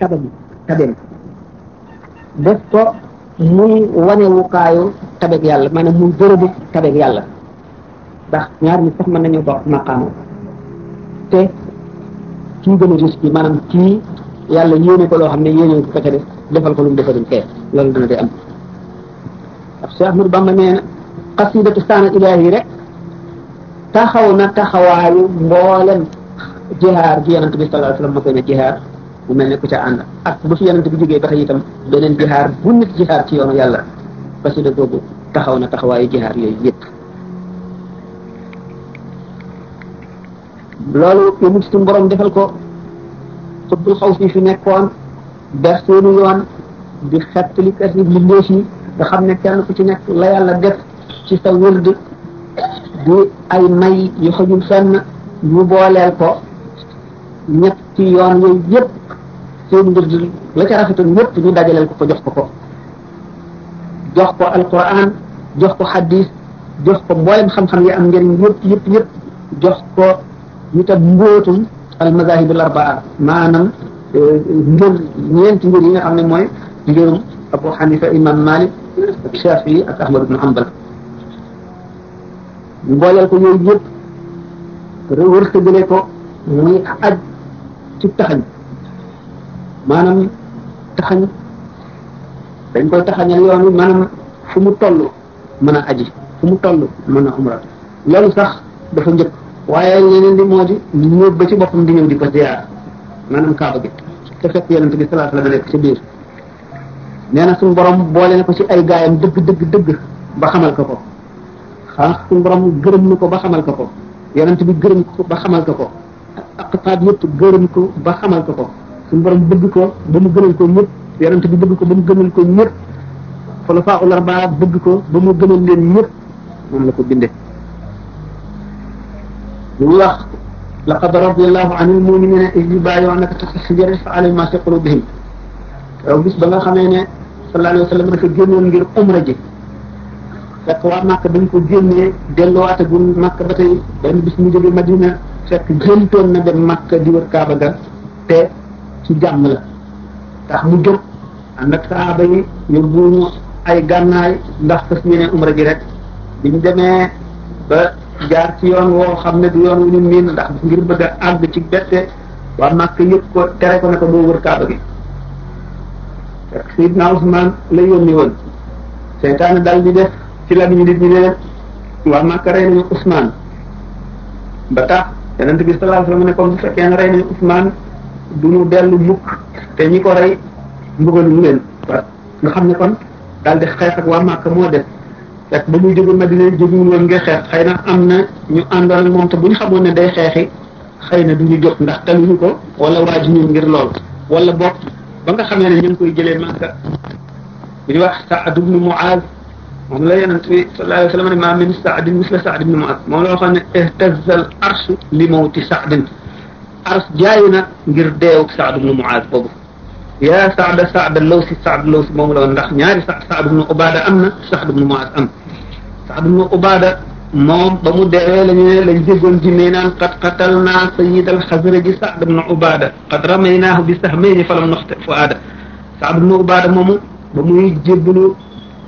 tabeem def ko muy wanewukaayu tabeeg yàlla maanaam muy bërëbu tabeeg yàlla ndax ñaar ñi sax mën nañu bokk maqaama te kii gën a riche bi maanaam kii yàlla yéene ko loo xam ne yéene ko ca def defal ko lu mu defaluñ kee loolu dina di am ndax Cheikh Ahmadou Bamba nee na xasidatu saana ilaahi rek taxaw na taxawaayu mboolem jihaar ji yonent bi sallallahu alayhi wasallam ma koy ne jihaar mu mel ne ku ca ànd ak bu fi yonent bi jógee ba tey itam beneen jihaar bu nit jihaar ci yoonu yàlla xasida googu taxaw na taxawaayu jihaar yooyu yëpp loolu yëmut suñu borom defal ko xutbul xaw fi nekkoon ber seenu yoon di xettali kat yi mbindeef yi nga xam ne kenn ku ci nekk la yàlla def ci sa wërd di ay may yu xajul fenn ñu booleel ko ñetti yoon yooyu yëpp seen mbir la ca rafetoon yëpp ñu dajaleel ko jox ko jox ko alquran jox ko hadis jox ko mboolem xam-xam yi am njëriñ yëpp jox ko ñu tam mbóotum al mazahib al arbaa maanaam ngir ñeenti ngir yi nga xam ne mooy ngirum Abu Hanifa imam Malik ak Shafi'i ak Ahmad ibn Hanbal ñu booleel ko yooyu yëpp wërsëgale ko muy aj ci taxañ maanaam taxañ dañ koy taxañal yoon wi maanaam fu mu toll mën a aji fu mu toll mën a umra loolu sax dafa njëkk waaye leneen di moo di ñëw ba ci boppam di ñëw di ko ziyaar maanaam kaaba gi te fekk yonent bi sallallahu alayhi wa sallam nekk ci biir nee na suñu borom boole na ko ci ay gaayam dëgg ba xamal ko suñu borom gërëm na ko ba xamal ko yonent bi gërëm ko ba xamal ko aqtaab yëpp gërëm ko ba xamal ko suñu borom bëgg ko ba mu gënal ko ñëpp yonent bi bëgg ko ba mu gënal ko ñëpp xulafaa arbaa bëgg ko ba mu gënal leen ñëpp moom la ko bindee ñu wax laqad radiyallahu anil mu'minina iz yubayyi'unaka tahta ash-shajarati fa'alima ma fi qulubihim yow bis ba nga xamee ne sallallahu alayhi wa sallam dafa génnoon ngir umra ji fekk waa Màkka dañ ko génnee delloowaatagul Màkka ba tey benn bis mu jóge Madina fekk géntoon na dem Màkka di wër Kaaba ga te ci jàmm la tax mu jóg ànd ak saaba yi yóbbu ay gànnaay ndax fas yéene umra ji rek bi ñu demee ba jaar ci yoon woo xam ne du yoon wu ñu miin ndax ngir bëgg a àgg ci bette waa Màkka yëpp ko tere ko ne ko doo wër Kaaba gi fekk Seydina Ousmane la yónni woon seytaane dal di def ci la ñu nit ñi ne waa Màkka rey nañu Ousmane ba tax yonent bi sallallahu alayhi wasallam ne comme bu fekkee ne rey nañu Ousmane du ñu dellu mukk te ñi ko rey mbugaluñu leen nga xam ne kon daal di xeex ak waa Màkka moo def fekk ba muy jóge Madina jógewul woon nga xeex xëy na am na ñu àndoon ak moom te bu ñu xamoon ne day xeexi xëy na du ñu jóg ndax taluñu ko wala waaju ñu ngir lool wala boog ba nga xamee ne ñu ngi koy jëlee Màkka bu ñu wax Saad ibn Muaz moom la yonent bi sallallahu alayhi wa sallam ne ma min Saadin misla Saad ibn Muaz moom la waxoon ne ihtazzal arshu li mawti Saadin ars jaayu na ngir deewu Saad ibn Muaz boobu yaa Saad Lawsi moom la woon ndax ñaari Saad ibn Ubaada am na Saad ibn Muaz am Saad ibn Ubaada moom ba mu deewee la ñu ne lañ déggoon jinne naan qad qatalnaa sayyidal Xasraji Saad ibn Ubaada qad ramaynaahu bi sahmayni falam nuxti fuaada Saad ibn Ubaada moomu ba muy jébbalu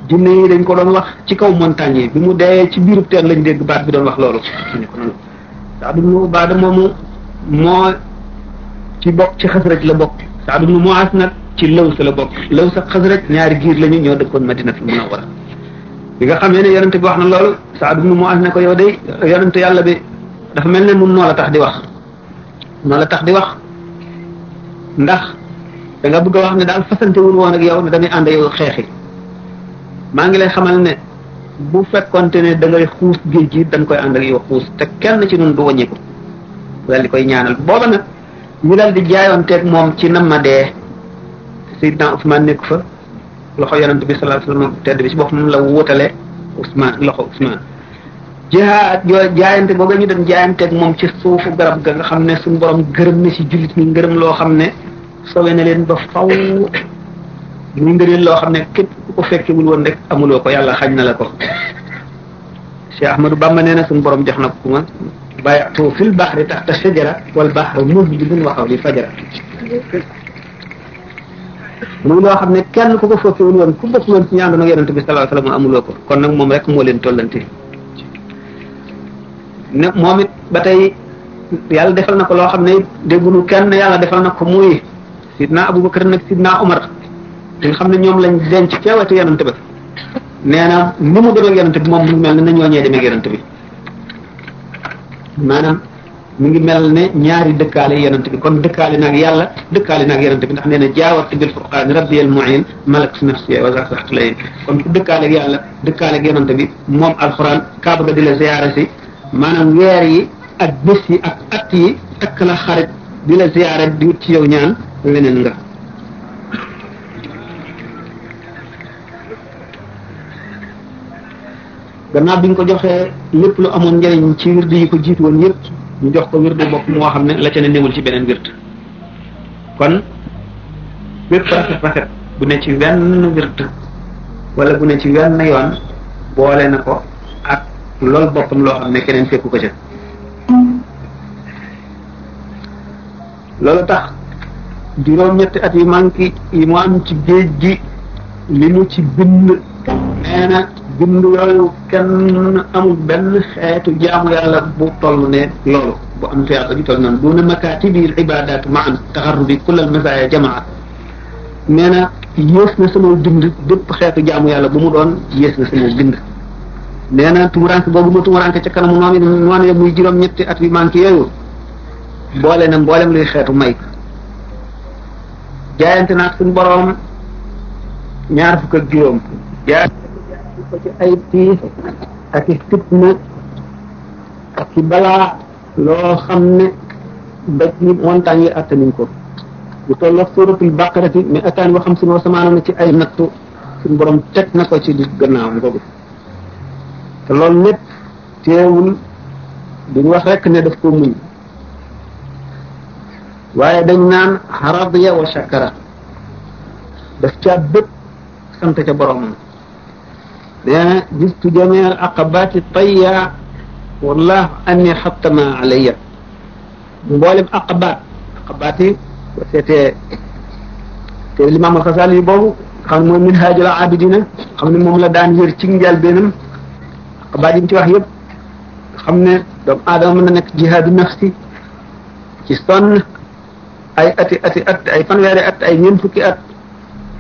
jinne yi dañ ko doon wax ci kaw montagne yi bi mu deewee ci biirub teen lañ dégg baat bi doon wax loolu ñu ko noonu Saad ibn Ubaada moomu moo ci bokk ci Xasraj la bokk Saad ibn Muaz nag ci Laws la bokk Laws ak Xasraj ñaari giir lañu ñoo dëkkoon Madinatul Munawwara bi nga xamee ne yonente bi wax na loolu Saad ibn Muaz ne ko yow de yonente yàlla bi dafa mel ne mun noo la tax di wax ndax da nga bëgg a wax ne daal fasante wul woon ak yow ne damay ànd yow xeexi maa ngi lay xamal ne bu fekkonte ne da ngay xuus géej gi dañ koy ànd ak yow xuus te kenn ci nun du wàññiku daal di koy ñaanal booba nag ñu daal di jaayoonteeg moom ci nam ma dee Seydina Ousmane nekk fa loxo yonent bi sallallahu alayhi wasallam tedd bi ci boppam la wutale Ousmane loxo Ousmane jaayante booga ñu doon jaayanteeg moom ci suufu garab ga nga xam ne suñu borom gërëm na ci jullit ñi ngërëm loo xam ne sowe na leen ba faw muy ngëneel loo xam ne képp ku ko fekkewul woon rek amuloo ko yàlla xañ na la ko Cheikh Ahmadou Bamba nee na suñu borom jox na ko ma bayatu fil bahri tahta shajara wal bahru mujbidun wa hawli fajara muy loo xam ne kenn ku ko foofewul woon ku bokk woon ci ñaandoon ak yonent bi sallallahu alayhi wasallam amuloo ko kon nag moom rek moo leen tollante ne moom it ba tey yàlla defal na ko loo xam ne déggunu kenn yàlla defal na ko muy sidna Abubakar nag sidna Umar te nga xam ne ñoom lañ denc ca wetu yonent ba nee na ni mu demee ak yonent bi moom mu ngi mel ne na ñooñee demee ak yonent bi maanaam mu ngi mel ne ñaari dëkkaale yonent bi kon dëkkaale naag yàlla dëkkaale naag yonent bi ndax nee na jaawartu bil furqaan rabbiyal mu'in malak nafsi wa zaxtu lay kon ku dëkkaale ak yàlla dëkkaale ak yonent bi moom alxuraan kaaba ga di la ziyaara si maanaam weer yi ak bés yi ak at yi takk la xarit di la ziyaara di wut ci yow ñaan leneen nga gannaaw bi ñu ko joxee lépp lu amoon njëriñ ci wirdu yi ko jiitu woon yëpp ñu jox ko wirdu bopp moo xam ne la ca ne newul ci beneen wird kon bépp rafet bu ne ci wenn wird wala bu ne ci wenn yoon boole na ko ak loolu boppam loo xam ne keneen fekku ko ca loolu tax juróom-ñetti at yu manqué yi mu am ci géej gi li mu ci bind nee na bind yooyu kenn amul benn xeetu jaamu yàlla bu toll ne loolu bu am fiyaata ju toll noonu duna makaatibi ibadat maan taxarrubi kullal masaaya jamaa nee na yées na sama bind bépp xeetu jaamu yàlla bu mu doon yées na sama bind nee na tumuranke boobu ma tumuranke ca kanamu noonu ya muy juróom-ñetti at yu manqué yooyu boole na mboolem luy xeetu may jaayante naag suñu boroom ñaar fukk ak juróom jaayante ko ci ay tiis ak i fitna ak i balaa loo xam ne daj ni montagne yi attanuñ ko bu tolloog suratul baqarati mais ataan wa xam suñu samaano na ci ay nattu suñu borom teg na ko ci di gannaawam boobu te loolu lépp teewul duñ wax rek ne daf ko muñ waaye dañ naan radiya wa shakara daf caa bëgg sant ca boromam nee gistu jamia al aqabati tayya wallahu anni xattama alayya mboolem aqabaat yi ba seetee te limaam al-Xasaali boobu xam ne mooy minhaajul abidina xam ne moom la daan yër ci njëlbéenam aqabaat yi mu ci wax yëpp xam ne doomu aadama mën na nekk jihaadu nafsi ci sonn ay at ay fanweeri at ay ñeent fukki at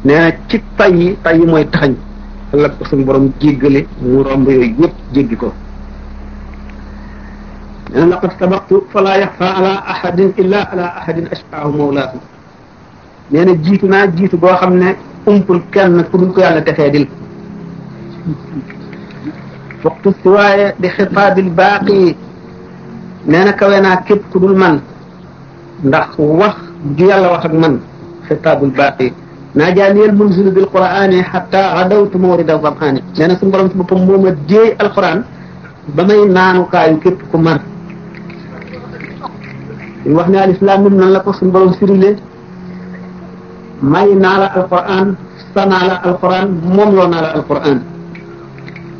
nee na ci tay yi mooy taxañ la ko suñu borom jéggale mu romb yooyu yëpp jéggi ko nee na laqad sabaqtu fala yaxfa ala ahadin illa ala ahadin ashqaahu mawlaahu nee na jiitu naa jiitu boo xam ne umpul kenn ku dul ko yàlla texee dil waxtu si waaye di xitaabil baaqi nee na kawe naa képp ku dul man ndax wax ju yàlla wax ak man xitaabul baaqi naajaaniyal munzilu bil qur'aani xataa adawtu mawrida zam'aani nee na suñu borom ci boppam moo ma jéey alquran ba may naanukaayu képp ku mar ñu wax ne al islam nim nan la ko suñu borom firile may naa la alquran sanaa la alquran moom loo naa la alquran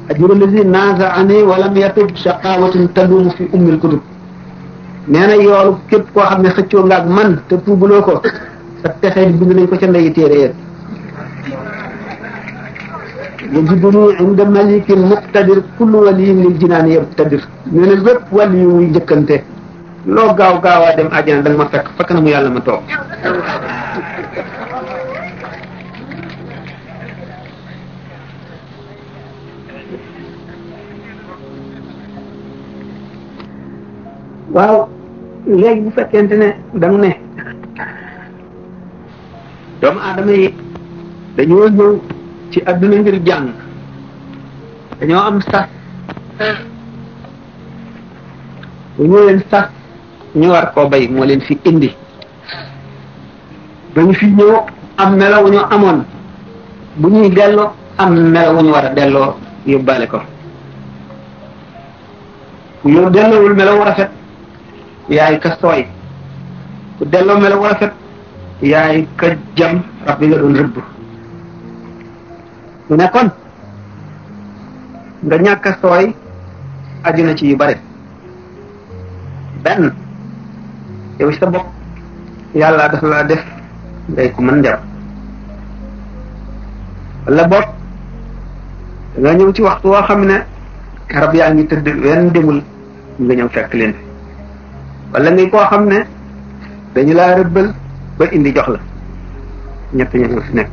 ajru lazi naazaani wa lam yatub shaqaawatun taduumu fi ummil kutub nee na yoolu képp koo xam ne xëccoo nga ak man te tuubuloo ko sa texee di bind nañ ko ca ndeyi téere yéen yajiduni inda malikin muqtadir kullu waliyin lil jinaan yabtadir nee na bépp wàll yu muy njëkkante loo gaaw gaawaa dem àjjana da nga ma fekk fakk na mu yàlla ma toog waaw léegi bu fekkente ne dañu ne doomu aadama yi dañoo ñëw ci adduna ngir jàng dañoo am sas bu ñu leen sas ñu war koo bay moo leen fi indi dañu fi ñëw am melo wu ñu amoon bu ñuy delloo am melo wu ñu war a delloo yóbbaale ko ku yow delloowul melo wu rafet yaay ka sooy ku delloo melo wu rafet yaay ka jam rab bi nga doon rëbb mu ne kon nga ñàkk a sooy aju na ci yu bare benn yow sa bopp yàlla dafa laa def ngay ko mën njar wala boog nga ñëw ci waxtu woo xam ne rab yaa ngi tëdd wenn demul nga ñëw fekk leen wala ngi koo xam ne dañu laa rëbbal ba indi jox la ñett ñoo fi nekk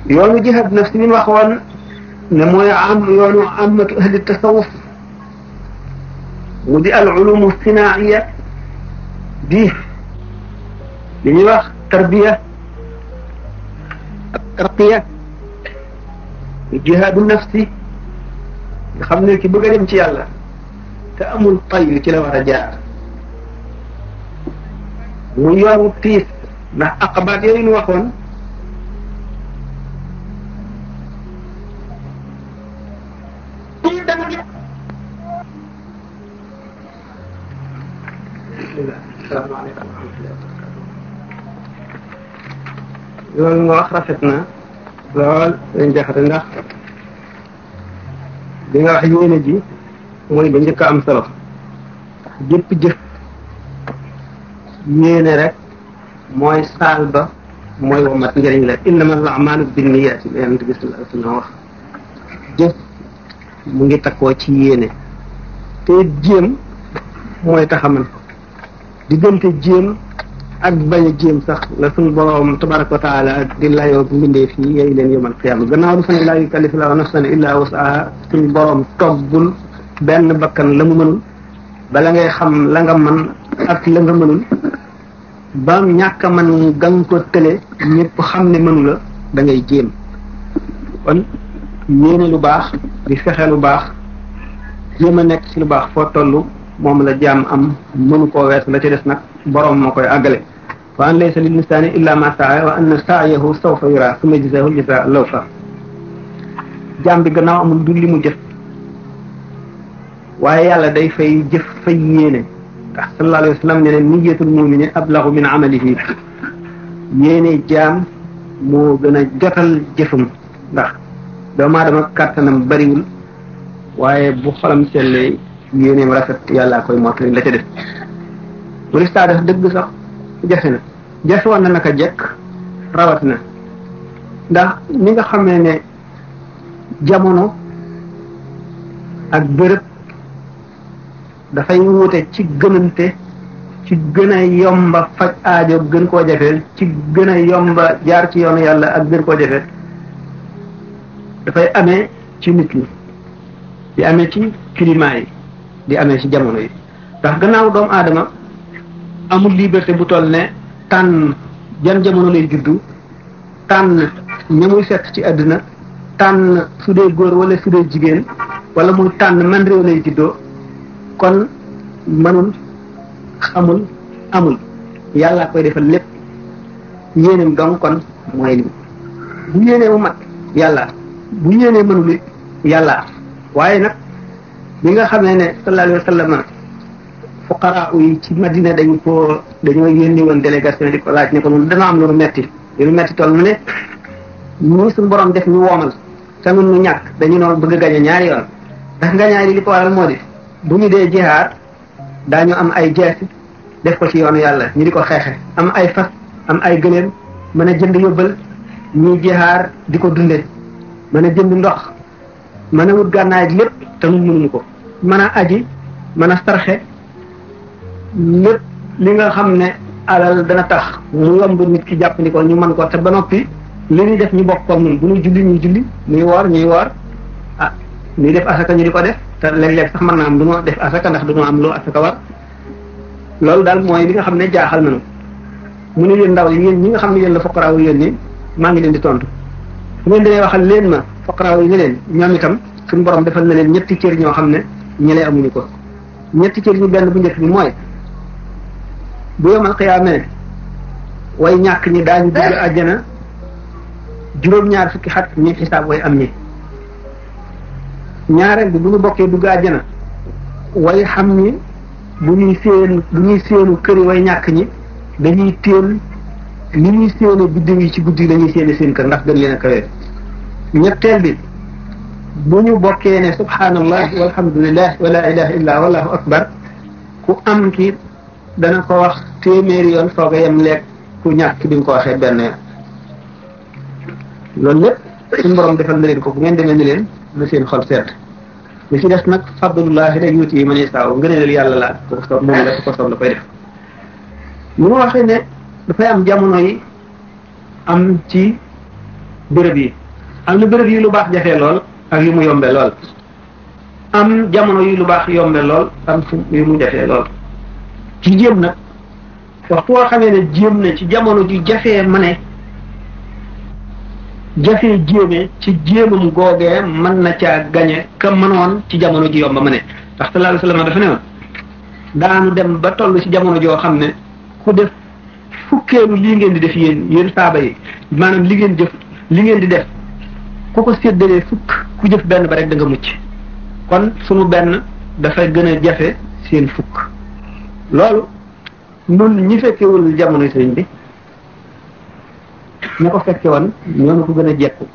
yoonu jihaad nafsi ni waxoon ne mooy am yoonu amatu ahli tasawuf mu di al ulumu sinaiya di li ñuy wax tarbiya ak tarqiya jihaadu nafsi nga xam ne ki bëgg a dem ci yàlla te amul tay ci la war a jaar muy yoonu tiis ndax aqabaat yooyu ñu waxoon asalaamaaleykum wa rahmatulah loolu nga wax rafet na lool dañ jaxate ndax li nga wax yéene ji mooy ba njëkk a am solo jëpp jëf yéene rek mooy saal ba mooy womat njëriñ la innamal a'maalu binniyaati la Yonent bi sallallahu alayhi wa sallam wax jëf mu ngi takkoo ci yéene te jéem mooy taxaman diggante jéem ak bañ a jéem sax la suñu borom tabaraka wa taala di layoo mbindee fii yooyu leen yomal xiyaama gannaaw du fa ne laa yukallifu llaahu nafsan illaa wus'ahaa suñu borom toggul benn bakkan la mu mënul bala ngay xam la nga mën ak la nga mënul ba ñàkk a mën nga ko tële ñëpp xam ne mënu la da ngay jéem kon yéene lu baax di fexe lu baax jéem a nekk ci lu baax foo toll moom la jaam am mënu koo weesu la ci des nag borom moo koy àggale wa an laysa lil insaani illa ma saa wa anna sa'yahu sawfa yura summa yujzaahu al-jazaa al-awfaa jaam bi gannaaw amul du li mu jëf waaye yàlla day fay jëf fay yéene ndax sallallahu alayhi wa sallam ne ne niyyatul mu'mini ablagu min amalihi yéene jaam moo gën a jotal jëfam ndax doomu aadama kàttanam bariwul waaye bu xolam sellee yéeneem rafet yàllaa koy mottali la ca def bu ristaa def dëgg sax jafe na jafe woon na naka jekk rawat na ndax ni nga xamee ne jamono ak bërëb dafay wuute ci gënante ci gën a yomba faj aajo gën koo jafeel ci gën a yomba jaar ci yoonu yàlla ak gën koo jafeel dafay amee ci nit ñi di amee ci climat yi di amee ci jamono yi ndax gannaaw doomu aadama amul liberté bu toll ne tànn jan jamono lay juddu tànn ña muy fekk ci àdduna tànn su dee góor wala su dee jigéen wala muy tànn man réew lay juddoo kon mënul xamul amul yàlla koy defal lépp yéeneem dong kon mooy li bu yéenee mu mat yàlla bu yéenee mënul yàlla waaye nag bi nga xamee ne sallallahu alayhi wa sallam fuqaraa yi ci Madina dañoo yónni woon délégation di ko laaj ne ko noonu dana am lu metti toll mu ne ñu suñu borom def ñu woomal te nun ñu ñàkk dañu noonu bëgg a gañe ñaari yoon ndax ngañaay li ko waral moo di bu ñu dee jihaar daañu am ay jeesi def ko ci yoonu yàlla ñu di ko xeexe am ay fas am ay gëléem mën a jënd yóbbal ñuy jihaar di ko dunde mën a jënd ndox mën a wut gànnaay lépp te nun mënuñu ko mën a aji mën a sarxe lépp li nga xam ne alal dana tax mu yomb nit ki jàpp ni ko ñu mën ko te ba noppi li ñuy def ñu bokk ko nun bu ñuy julli ñuy julli ñuy woor ah ñuy def asaka ñu di ko def te léeg-léeg sax mën naa am du ma def asaka ndax du ma am loo asaka war loolu daal mooy li nga xam ne jaaxal nañu mu ne leen ndaw yi yéen ñi nga xam ne yéen la foqaraaw yéen ni maa ngi leen di tontu su ngeen demee waxal leen ma foqaraaw yi ne leen ñoom itam suñu borom defal na leen ñetti cër ñoo xam ne ñëlee amuñu ko ñetti cër ñu benn bu njëkk bi mooy bu yomal xiyaamee way ñàkk ñi daañu dugg àjjana juróom-ñaar fukki xat ñi xisaab way am ñi ñaareel bi bu ñu bokkee dugg àjjana way xam ñi bu ñuy séenu këri way ñàkk ñi dañuy téel ni ñuy séenu biddiw yi ci guddi dañuy séeni seen kër ndax gën leen a kawee ñetteel bi bu ñu bokkee ne subhanallah walhamdulillah wala ilaha illa wallahu akbar ku am ki dana ko wax téeméeri yoon soog a yem lekk ku ñàkk bi nga ko waxee benn yoon loolu lépp suñu borom defal na leen ko bu ngeen demee ni leen na seen xol seet li ci des nag fadlullahi la yuuti man yashaa ngëneelal yàlla la ko soob moom la ko soob la koy def mu ma waxee ne dafay am jamono yi am ci béréb yi am na béréb yi lu baax jafee lool ak yu mu yombe lool am jamono yi lu baax yombe lool am fu yu mu jafee lool ci jéem nag waxtu woo xamee ne jéem na ci jamono ji jafee ma ne jafee jéeme ci jéemam googee mën na caa gañe ka mënoon ci jamono ji yomba ma ne ndax sallallahu alayhi wa sallam dafa ne woon daanu dem ba toll ci jamono joo xam ne ku def fukkeelu lii ngeen di def yéen saaba yi maanaam li ngeen di def ku ko séddalee fukk ku jëf benn ba rek da nga mucc kon sunu benn dafay gën a jafe seen fukk loolu nun ñi fekkewul jamono sëriñ bi ña ko fekke woon ñoo ko gën a jekku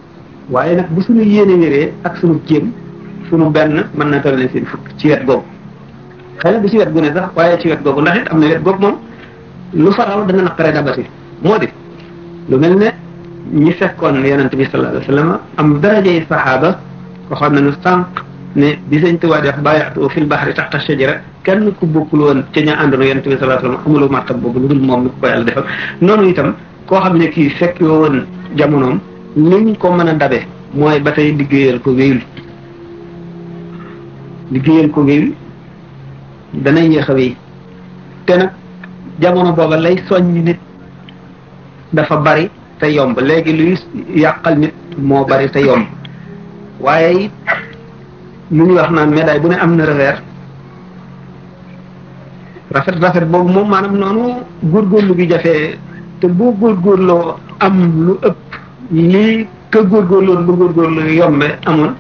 waaye nag bu suñu yéene wéree ak suñu jéem suñu benn mën na toll seen fukk ci wet googu xëy na du ci wet gu ne sax waaye ci wet googu ndax it am na wet googu moom lu faral dana naqare dabati moo di lu mel ne ñi fekkoon yonent bi sallallahu alayhi wa sallam am darajey saxaaba waxoon nañu sànq ne bi sëñ Tuubaa di wax baayaatu fil bahri taxta shajara kenn ku bokkul woon ca ña àndoon yonent bi sallallahu alayhi wa sallam amuloo martab boobu lu dul moom mi ko yàlla defal noonu itam koo xam ne kii fekk woon jamonoom liñ ko mën a dabe mooy ba tey liggéeyal ko wéyul dana yéex a wéy te nag jamono booba lay soññ nit dafa bari te yomb léegi luy yàqal nit moo bari te yomb waaye it lu ñuy wax naan médaille bu ne am na revers rafet boobu moom maanaam noonu góorgóorlu gi jafee te boo góorgóorloo am lu ëpp lii ka góorgóorloon ba góorgóorlu yombe amoon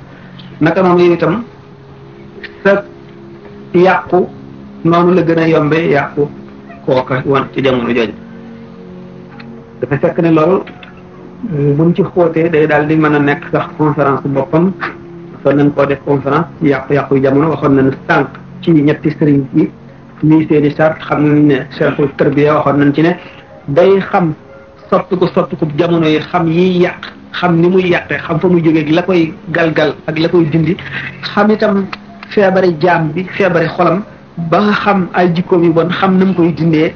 naka noonu yow itam sa yàqu noonu la gën a yombe yàqu kooka woon ci jamono jooju dafa fekk ne loolu buñ ci xóotee day daal di mën a nekk sax conférence boppam waxoon nañ koo def conférence ci yàqu-yàqu yu jamono waxoon nañu sànq ci ñetti sëriñ yi lii seeni sart xam nañ ne cheikhu tarbiya waxoon nañ ci ne day xam soppiku jamono yi xam yiy yàq xam ni muy yàqe xam fa muy jógee la koy galgal ak la koy dindi xam itam feebari jaam bi feebari xolam ba nga xam ay jikkoom yu bon xam na mu koy dindee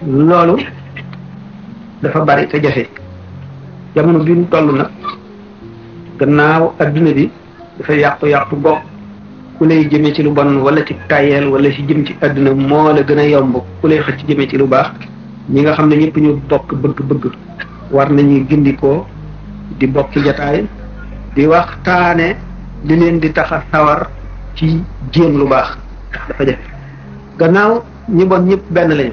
loolu dafa bari te jafe jamono bi ñu toll nag gannaaw adduna bi dafa yàqu gox ku lay jëmee ci lu bon wala ci tayeel wala ci jëm ci adduna moo la gën a yomb ku lay xëcc jëmee ci lu baax ñi nga xam ne ñëpp ñu bokk bëgg-bëgg war nañuy gindikoo di bokki jataay di waxtaane di leen di tax a sawar ci jéem lu baax ndax dafa jafe gannaaw ñi bon ñëpp benn lañu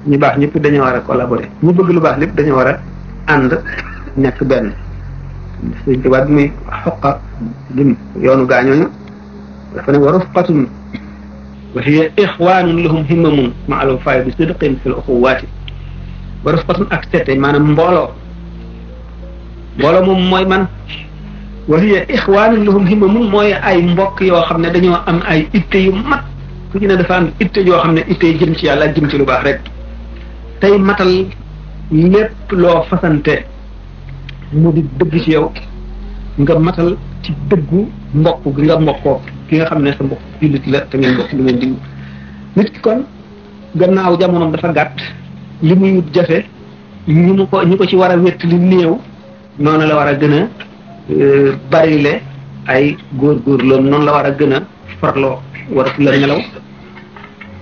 ñu baax ñëpp dañoo war a collaborer ñu bëgg lu baax lépp dañoo war a ànd nekk benn suñ tubaab bi muy xoqa lim yoonu gaañooñu dafa ne wa rufqatun wa hiya ixwanun lahum himmamun ma al wafaay bi sidqin fil uxuwaati wa rufqatun ak sette maanaam mbooloo moom mooy man wa hiya ixwanun lahum himmamun mooy ay mbokk yoo xam ne dañoo am ay itte yu mat ku ci ne dafa am itte yoo xam ne itte jëm ci yàlla jëm ci lu baax rek tey matal lépp loo fasante mu di dëgg ci yow nga matal ci dëggu mbokk gi nga mbokkoo ki nga xam ne sa mbokk jullit la te ngeen mbokk lu ngeen di nit ki kon gannaaw jamonoom dafa gàtt li muy wut jafe ñu ko ci war a wett li néew noonu la war a gën a barile ay góorgóorloom noonu la war a gën a farloo waratu la nelaw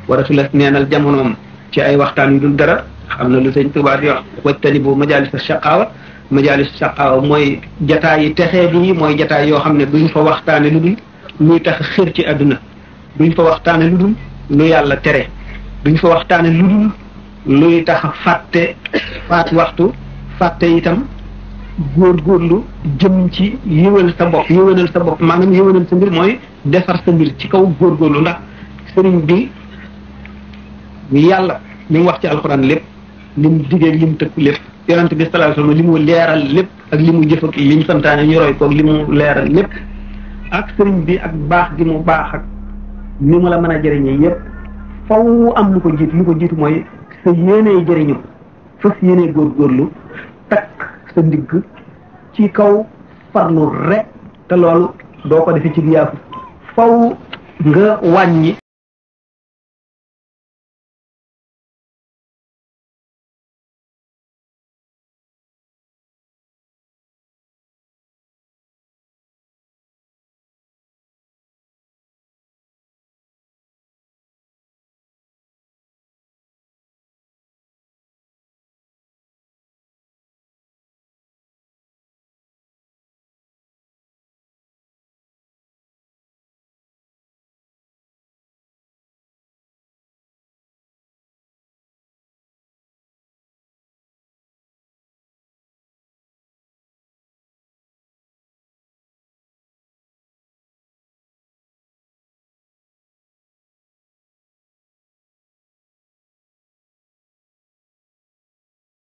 waratu la neenal jamonoom ci ay waxtaan yu dul dara xam na lu sëñ Tuubaa di wax wajtani bu majaalis shaqaawa mooy jataay yi texee bi mooy jataay yoo xam ne duñ fa waxtaane lu dul luy tax xër ci àdduna duñ fa waxtaane lu dul lu yàlla tere duñ fa waxtaane lu dul luy tax faat waxtu fàtte itam góorgóorlu jëm ci yëwal sa bopp maanaam yëwanal sa mbir mooy defar sa mbir ci kaw góorgóorlu ndax sëriñ bi yàlla li mu wax ci alxuraan lépp li mu digee li mu tëkku lépp yonent bi sallallahu alayhi wasallam li mu leeral lépp ak li mu jëf ak li ñu santaane ñu roy koog li mu leeral lépp ak sëriñ bi ak baax gi mu baax ak ni mu la mën a jëriñee yépp faw am lu ko jiitu mooy sa yéenee jëriñu fas yéenee góorgóorlu takk sa ndigg ci kaw farlu rek te loolu doo ko defee ci yaafu faw nga wàññi